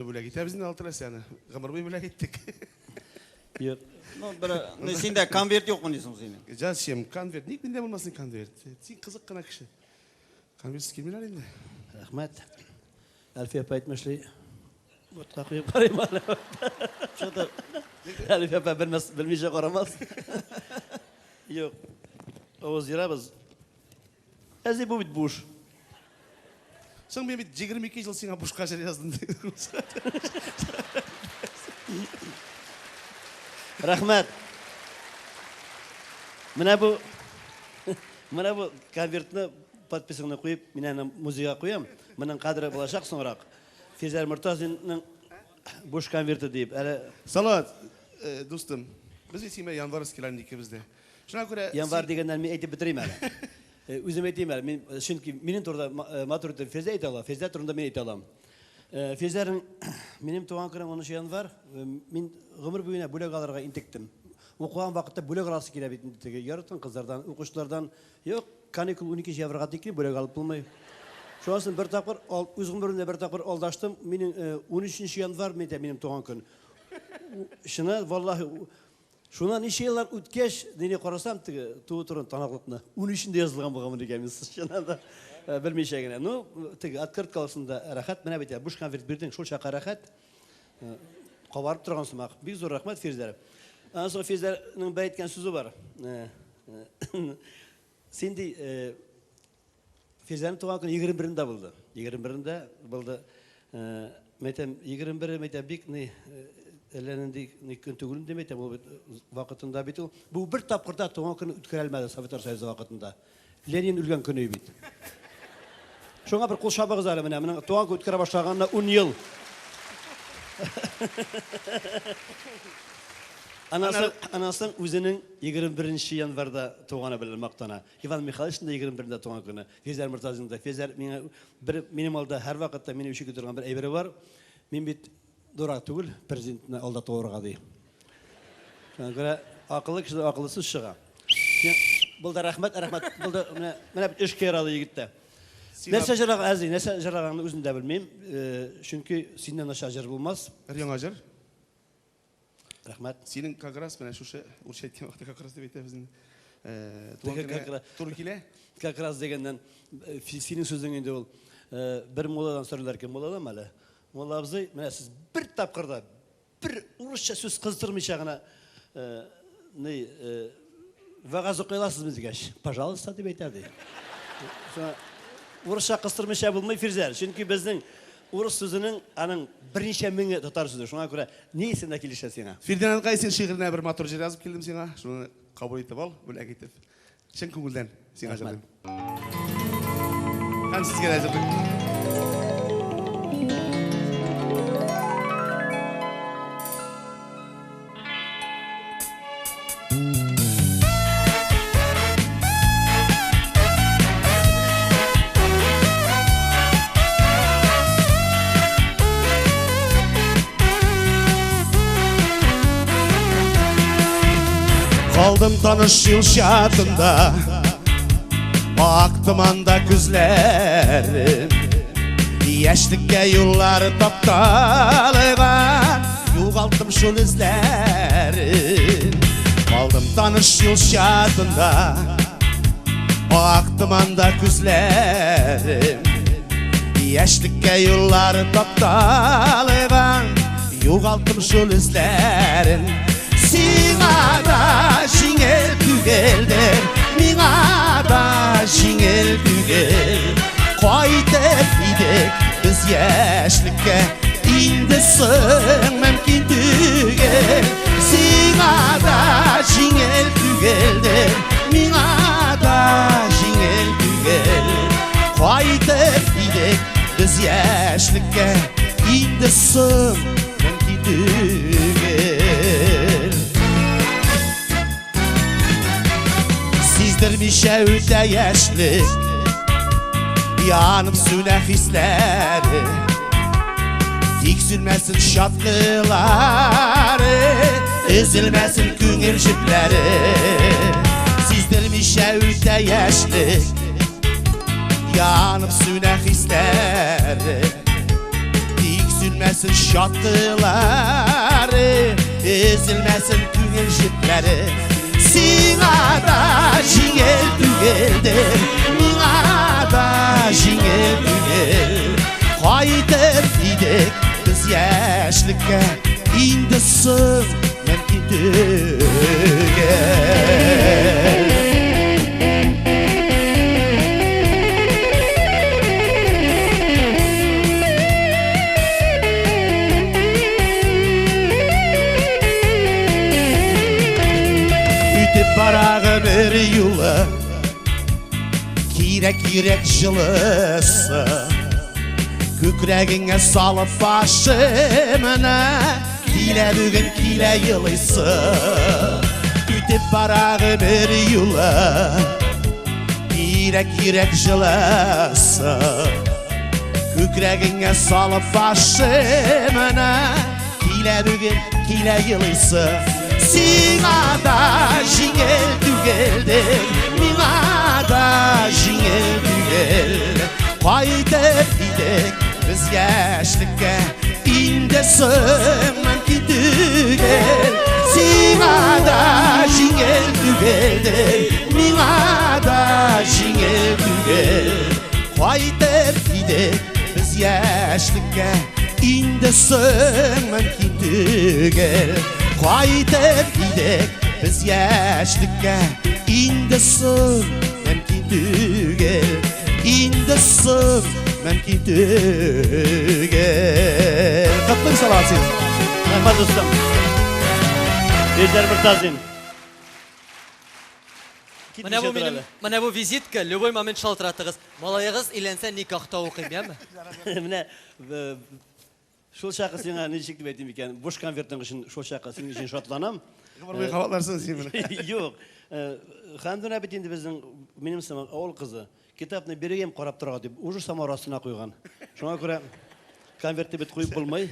Бүләк итәбез инде алтын аны. Гомер буе бүләк иттек. Юк. Ну, бер, ну, синдә конверт юкмы дисең синең? Зачем? Конверт. Ник миндә булмасын конверт? Син кызык кына кеше. Конвертсыз килмиләр инде. Рәхмәт. Әлфия апа әйтмешли, ботка куеп карыйм әле. Что-то Әлфия апа белмәс, белмичә карамас. Юк. Авыз ерабыз. Әзи бу бит буш. Соң мин бит 22 ел сиңа бушка җыр яздым. Рәхмәт. Менә бу менә бу конвертны подписыңны куеп, мин аны музейга куям. Моның кадере булачак соңрак. Физәр Мортазинның буш конверты дип. Әле Салават, дустым, без бит синең белән январскийлар инде икебез дә. Шуңа күрә январь дигәннән мин әйтеп бетерим әле. Үзем әйтим әле. Мин чөнки минем турында матур итеп Фирзә әйтә ала, Фирзә турында мин әйтә алам. Фирзәнең минем туган көнем 10 январь. Мин гомер буена бүләк алырга интектем. Укыган вакытта бүләк аласы килә бит инде теге яраткан кызлардан, укучылардан. Юк, каникул 12 январьга тиклем бүләк алып булмый. Шуннан соң бер тапкыр үз гомеремдә бер тапкыр алдаштым. Минем 13 январь минем туган көн. Чыннан, валлаһи, шуннан ничә еллар үткәч, дине карасам, теге туу турында таныклыкны 13-ндә язылган булган икән мин, чыннан да белмичә генә. Ну, теге открытка алсын да рәхәт, менә бит буш конверт бирдең, шул чакка рәхәт. Кабарып торган сымак. Бик зур рәхмәт, Фирзәр. Аннан соң Фирзәрнең бер әйткән сүзе бар. Син ди, Фирзәнең туган көне 21-ндә булды. 21-ндә булды. Мәйтәм, 21-е, мәйтәм, бик ни, әллә нинди ни көн түгел инде, мәйтәм, ул бит вакытында бит ул. Бу бер тапкыр да туган көн үткәрелмәде Советлар Союзы вакытында. Ленин үлгән көне бит. Шуңа бер кул чабыгыз әле менә, моның туган көн үткәрә башлаганына 10 ел. Аннан соң үзенең 21 январьда туганы белән мактана. Иван Михайловичның да 21-ндә туган көне. Физәр Мортазинның да. Физәр миңа бер минем алда һәрвакытта мине үчеки торган бер әйбере бар. Мин бит дурак түгел, президентны алда туырга ди. Шуңа күрә акыллы кешедән акыллы сүз чыга. Булды, рәхмәт, рәхмәт. Булды, менә менә бит эшкә ярады егеттә. Нәрсә җырлаган, әзи, нәрсә җырлаганны үзем дә белмим. Чөнки синнән начар җыр булмас. Бер яңа җыр. Рәхмәт. Синең как раз менә шушы урысча әйткән вакытта как раз дип әйтәбез инде. Туган көнгә туры килә. Как раз дигәннән, синең сүзең инде ул. Бер мулладан сорыйлар икән, мулладан әле. Мулла абзый, менә сез бер тапкыр да бер урысча сүз кыздырмыйча гына ни вәгазь укый аласызмы дигәч, пожалуйста дип әйтә ди. Урысча кыстырмыйча булмый, Фирзәр, чөнки безнең урыс сүзенең аның берничә меңе татар сүзе. Шуңа күрә ни исендә килешә сиңа? Фердинанд Гайсин шигыренә бер матур җыр язып килдем сиңа. Шуны кабул итеп ал, бүләк итеп. Чын күңелдән сиңа җырлыйм. Һәм сезгә дә җырлыйм. Калдым таныш юл чатында, Ак томанда күзләрем. Яшьлеккә юллар тапталган, Югалттым шул эзләрен. Калдым таныш юл чатында, Ак томанда күзләрем. Яшьлеккә юллар тапталган, Югалттым шул эзләрен. Сиңа да җиңел түгелдер, миңа да җиңел түгел. Кайтып идек без яшьлеккә, инде соң мөмкин түгел. Сиңа да җиңел түгелдер, миңа да җиңел түгел. Кайтып идек без яшьлеккә, инде соң мөмкин түгел. Сиздермичә үтә яшьлек, янып сүнә хисләре. Тик сүнмәсен чаткылары, өзелмәсен күңел җепләре. Сиздермичә үтә яшьлек, янып сүнә хисләре. Тик сүнмәсен Сүнмәсен чаткылары, өзелмәсен күңел җепләре. Сиңа да җиңел түгелдер, миңа да җиңел түгел. Кайтыр идек без яшьлеккә, инде соң мөмкин түгел. Үтеп бара гомер юлы, кирәк йөрәк җылысы. Күкрәгеңә салып башымны, килә бүген килә елыйсы. Үтеп бара гомер юлы, кирәк йөрәк җылысы. Күкрәгеңә салып башымны, килә бүген килә елыйсы. Сиңа да җиңел түгелдер, миңа да җиңел түгел. Кайтыр идек без яшьлеккә, инде соң мөмкин түгел. Сиңа да җиңел түгелдер, миңа да җиңел түгел. Кайтыр идек без яшьлеккә, инде соң мөмкин түгел. Кайтыр идек без яшьлеккә, инде соң мөмкин түгел. Инде соң мөмкин түгел. Котлыйм, Салават, сине. Рәхмәт, дустым. Фирзәр Мортазин. Менә бу минем, менә бу визитка, любой момент шалтыратыгыз. Малаегыз өйләнсә, никахта укыйм, яме? Менә шул чакы сиңа ничек дип әйтим икән, буш конвертның өчен шул чакы синең өчен шатланам. Гомер буе кабатларсың син моны. Юк. Хәмдүнә бит инде безнең минем сыман авыл кызы. Китапны бирегем карап торырга дип, уже самовар астына куйган. Шуңа күрә конвертны бит куеп булмый.